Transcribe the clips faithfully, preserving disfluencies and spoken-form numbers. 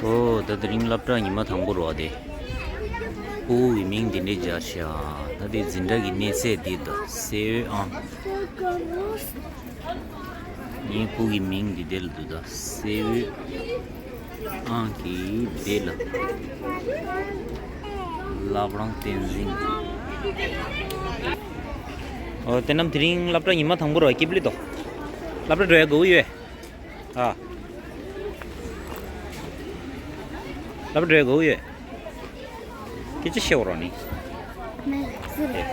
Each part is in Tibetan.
ཨོ་ད་དེ་རིང་སློབ་གྲྭ་ཉི་མ་དང་པོ་རེད་པ། དེ་ཕྲུ་གུ་གི་མིང་དེ་འདྲས་སྦྱར་ཤག་ད་དེ་འཛིན་གྲྭ་གི་གནས་ཚད་འདི་ད་སེའུ་ཨང་། ངའི་ཕྲུ་གུ་གི་མིང་འདི་དེ་ལ་འདུག་ད་སེའུ་ཨང་གི་དེ་ལ། བླ་བྲང་བསྟན་འཛིན། ཨོ་དེ་རྣམས་དེ་རིང་སློབ་གྲྭ་ཉི་མ་དང་པོ་རེད་པ། སྐྱིད་པོ་ལེ་དོ། སློབ་གྲྭ་འགྲོ་ཡ་དགའ་པོ་ཡོད། ཨ། སློབ་གྲྭ་འགྲོ་ཡ་དགའ་པོ་ཡོད། སྐད་ཆ་བཤད་རོགས་ནི། མེད་སུ་རེད།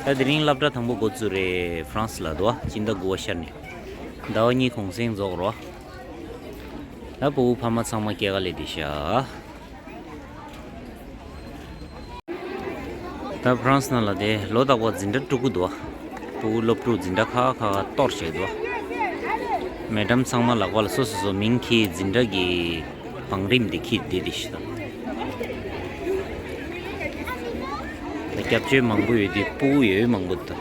ད་དེ་རིང་སློབ་གྲྭ་དང་པོ་འགོ་བཙུགས་རེད། ཧྥ་རན་སི་ལ་འདུག་པ། སྤྱི་ཟླ་དགུ་པ་ཤར་ནས། ཟླ་བ་གཉིས་གུང་སེང་རྫོགས་རེད་པ། ད་ཕྲུ་གུ་ཕ་མ་ཚང་མ་སྐྱེལ་ག་སླེབས་བསྡད་ཤག་ད་ཧྥ་རན་སི་ནང་ལ་དེ་ལོ་རྟག་པར་འཛིན་གྲྭ་དཀྲུག་གི་འདུག་པ། ཕྲུ་གུ་སློབ་ཕྲུག་འཛིན་གྲྭ་ཁག་ཁག་གཏོར་བྱས་འདུག་པ། མེ་ཌམ་ཚང་མ་ལག་པ་ལ་སོ་སོ་སོ་མིང་འཁྱེར། འཛིན་གྲྭ་གི་བང་རིམ་དེ་འཁྱེར་བསྡད་བསྡད་ཤག་ད་སྐྱབས་བཅོལ་མང་པོ་ཡོད་དུས་ཕྲུ་གུ་ཡོད་མང་པོ་འདུག་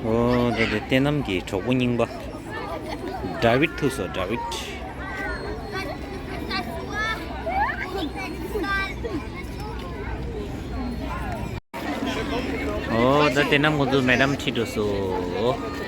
ཨོ་ད་དེ་བསོད་ནམས་ཀྱི་གྲོགས་པོ་རྙིང་པ། ཌ་བིད་ཐུག་སོང་། ཌ་བིད། ཨོ་ད་བསོད་ནམས་ཁོང་ཚོ་མེ་ཌམ་ཁྲིད་འགྲོ་སོང་།